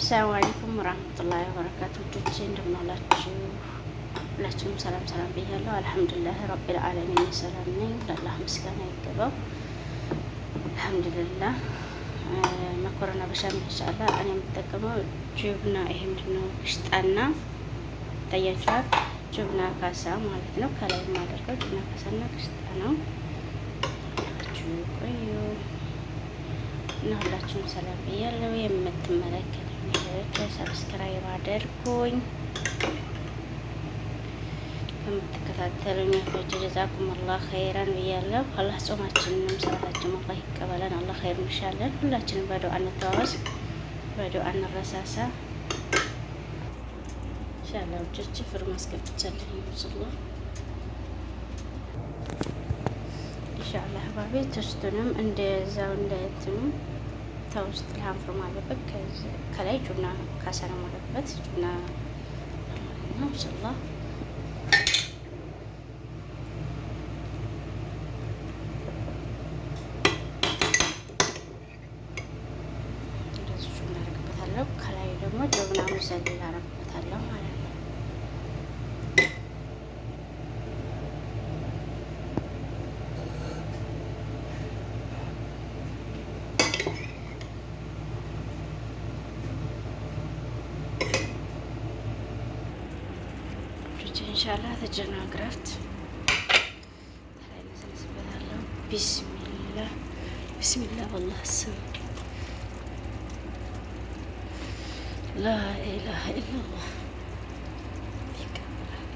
አሰላሙ አለይኩም ወራህመቱላሂ ወበረካቱ። ውዶቼ እንደምን አላችሁ? ሁላችሁም ሰላም ሰላም ብያለሁ። አልሐምዱሊላህ ረቢል ዓለሚን ሰላም ነኝ። ለአላህ ምስጋና ይገባው። አልሐምዱሊላህ። መኮረና በሻሜል ኢንሻአላህ እኔ የምጠቀመው ጅብና ይሄ ምንድነው ግሽጣና ይታያችኋል። ጅብና ካሳ ማለት ነው። ከላይ የማደርገው ጅብና ካሳና ግሽጣ ነው። ቆዩ እና ሁላችሁም ሰላም ብያለሁ። የምትመለከቱ subscribe አድርጉኝ። የምትከታተሉኝ እህቶች ጀዛኩም አላህ ኸይረን ብያለሁ። አላህ ጾማችንንም ሰላታችንን አላህ ይቀበለን። አላህ ኸይር እንሻለን። ሁላችንም በዱዓ እንተዋወስ፣ በዱዓ እንረሳሳ። ኢንሻአላህ ውዶች ፍርም አስገብቻለሁ። ኢንሻአላህ ኢንሻአላህ ባቤ ቶስቱንም እንደዛው እንደትኑ ተውስጥ ለሀንፍርም አለበት። ከላይ ጁና ካሰረም አለበት ጁና ማለት ነው። ኢንሻአላህ እንደዚህ ጁና አደርግበታለሁ። ከላይ ደግሞ ጁና ሙዘሊል አደርግበታለሁ ማለት ነው። ኢንሻአላህ ተጀናግራፍት ላይ ነሰንስበታለሁ። ቢስሚላህ ቢስሚላህ ወላህ ስም ላኢላሀ ኢለላህ ይቀበላል።